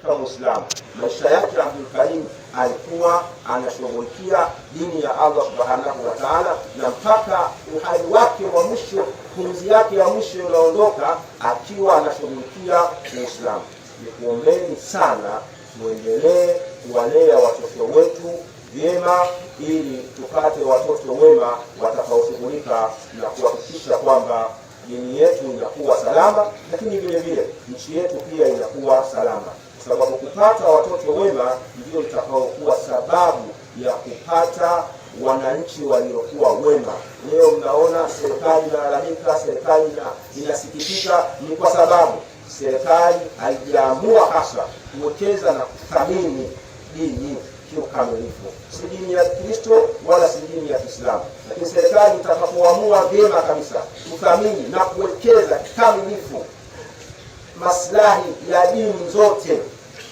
Kama Muislamu. Maisha yake Abdul Karim alikuwa anashughulikia dini ya Allah subhanahu wa ta'ala, na mpaka uhai wake wa mwisho, pumzi yake ya mwisho inaondoka akiwa anashughulikia Uislamu. Nikuombeni sana muendelee kuwalea watoto wetu vyema, ili tupate watoto wema watakaoshughulika na kuhakikisha kwamba dini yetu inakuwa salama, lakini vile vile nchi yetu pia inakuwa salama, kwa sababu kupata watoto wema ndio itakaokuwa sababu ya kupata wananchi waliokuwa wema. Leo mnaona serikali inalalamika, serikali inasikitika, ni kwa sababu serikali haijaamua hasa kuwekeza na kuthamini dini kiukamilifu, si dini ya Kristo wala si dini ya Kiislamu. Lakini serikali itakapoamua vyema kabisa kuthamini na kuwekeza kikamilifu maslahi ya dini zote,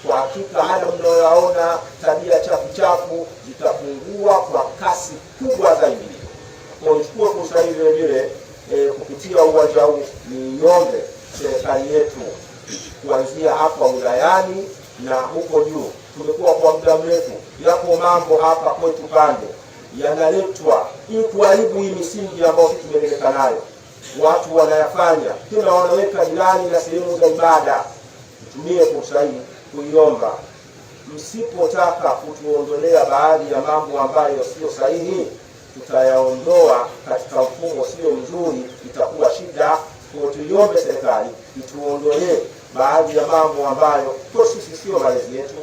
kwa hakika haya mnayoyaona, tabia chafu chafu zitapungua kwa kasi kubwa zaidi. Kwa nichukue fursa hii vile vile kupitia uwanja huu niiombe serikali yetu kuanzia hapa wilayani na huko juu. Tumekuwa kwa muda mrefu, yako mambo hapa kwetu pande yanaletwa ili kuharibu hii misingi ambayo sisi tumeleleka nayo. Watu wanayafanya tena, wanaweka jirani na sehemu za ibada. Nitumie fursa hii kuiomba, msipotaka kutuondolea baadhi ya mambo ambayo sio sahihi, tutayaondoa katika mfumo sio mzuri, itakuwa shida. Kwa tuiombe serikali ituondolee baadhi ya mambo ambayo kwa sisi sio malezi yetu,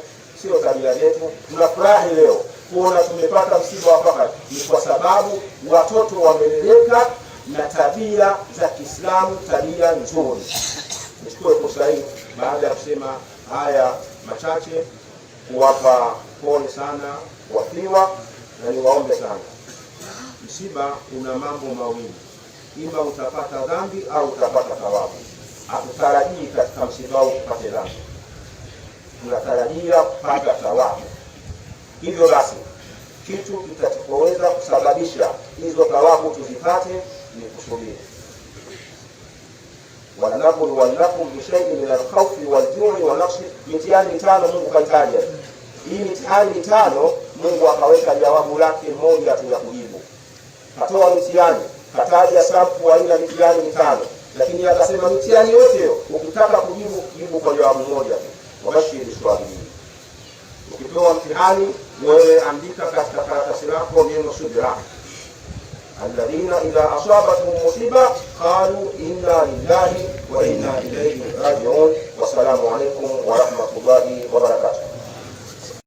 sio tabia zetu. Tunafurahi leo kuona tumepata msiba wa Fahad, ni kwa sababu watoto wameleleka na tabia za Kiislamu, tabia nzuri. Nichukue fursa hii baada ya kusema haya machache kuwapa pole sana wafiwa, na niwaombe sana. Msiba una mambo mawili, ima utapata dhambi au utapata thawabu. Hatutarajii katika msiba huu tupate dhambi, tunatarajia kupata thawabu. Hivyo basi, kitu kitachoweza kusababisha hizo thawabu tuzipate ni kusubiri. Walanabluwannakum bishaiin min alkhawfi waljui wa naqsi, mitihani mitano Mungu kaitaja hii mitihani mitano. Mungu akaweka jawabu lake moja tu ya kujibu. Katoa mitihani, kataja sampu aina mitihani mitano, lakini akasema mitihani yote hiyo ukitaka kujibu, jibu kwa jawabu moja tu, wabashiri sabirin. Ukipewa mtihani wewe andika katika karatasi lako neno subira, alladhina idha asabatuhum musiba qalu inna lillahi wa inna ilayhi rajiun. Wassalamu alaikum wa rahmatullahi wa barakatuh.